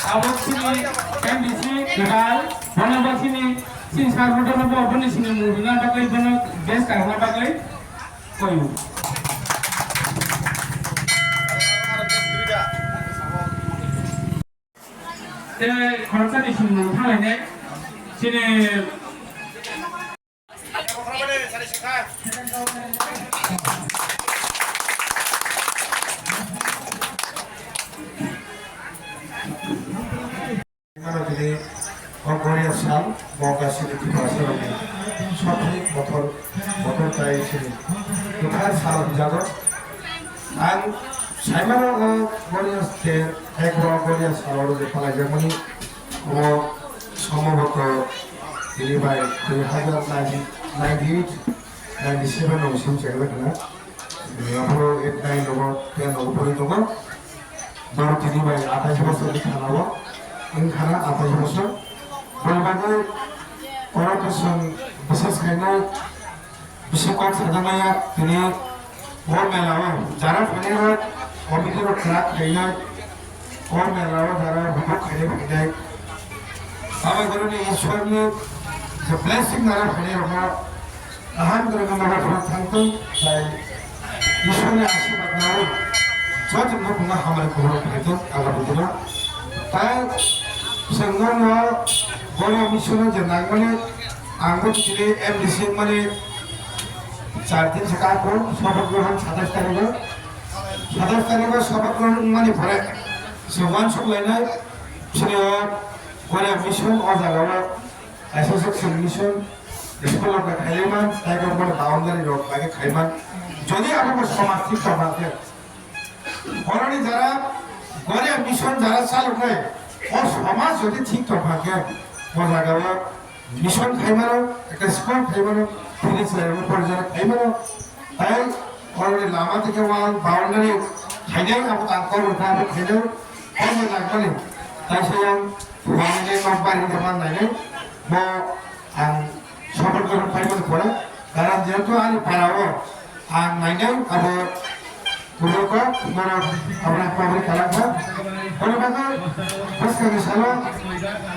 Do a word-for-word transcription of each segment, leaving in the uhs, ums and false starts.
Abo chini M D C kwtal, bono bo chini, chini sar bono bo, boni chini murina bagwi, bono best kahna bagwi koyu. Tei khoroksa ni chini mung thanglainai, chini Mano tini o Goria sal, bo gasini Tiprasa rokni sotri bothor, bothor tai sini kwthar sal hwnjago. Ang saimano o Goria state, ek bo Goria sal oro je palaijakmani, omo somboboto tini bai dui hazar ninety, ninety eight, ninety seven rok simi chengla khna. Aphuru eight nine rogo, ten rogo pori tongo. Boro tini bai atais bosor ni khana o, wng khana atais bosor. Boni bagwi oro kaisa bishes khainai, bisi kok sajaknai ya tini o mela o jara phainai rok, committee rok kwrak khainai, o mela o jara hupuk khainai phainai. Abo boroni Ishwar ni je blessing nana phainai rok no Kaham kwrwngma nogo phano thangtong, tai Ishwarni ashirbad nawi joto no buino hamari kubuno phaitong, aga butino. Tai chwng nono Goria mission-o je nangmani, ang bo chini M D C wngmani char din se kako, sopoth grohon satais tarikho, satais tarikho sopoth grohon wngmani pore chwng uansuk lainai, chini o Goria mission o jagao kaisa se chwng mission, School rok bai khailaiman, tei khe bono boundary rok bai khe khaiman. Jodi abo bo somaj thik tongma khe, boroni jara Goria mission jara chaloknai, o somaj jodi thik tongma khe, bo jagao mission khaimano, ekta school khaimano, tini chwrairokno porijana khaimano, tei boroni lama tei khe wal boundary khainai, abo tang kok rwkha abo khainai, omo nangmani, tei se yang wal ni kok bari khe man nainai, bo ang Soborgoro paimani pore, karon jehetu ani para o ang nainai abo kuroko norok abra pabri kalangkha. Boni bagwi bwskangni salo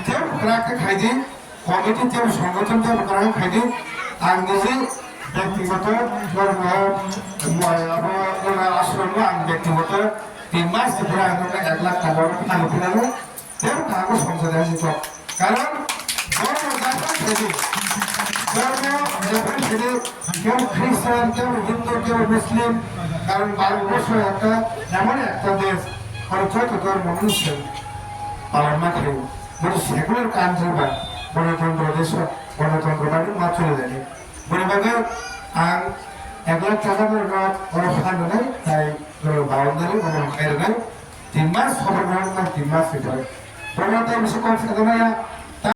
tebo kwrak khe khaidi, committee tebo songothon tebo kwrak khe khaidi. Ang niji byaktigoto norokno abo norok ashramno ang byaktigoto tin mas ni pore ang norokno ek lakh taka oro phano phano Tebo tabuk songsa da jito. Karon, bono jagao thedi. Bono jagao thedi. Kebo Christian, kebo Hindu, kebo Muslim. Karon Bharat borsho ekta, emon ekta desh. Aro joto dhormo ni se palon ma khaio. Bono secular country ba, Ganatantro desh, Ganatantro ba ma chole jani. Boni bagwi ang ek lakh taka bono oro phan rwnai, tai bono boundary bono khai rwnai. Tin mas, sobo bono tin mas ni pore. Bono tai bisi kok se kama ya.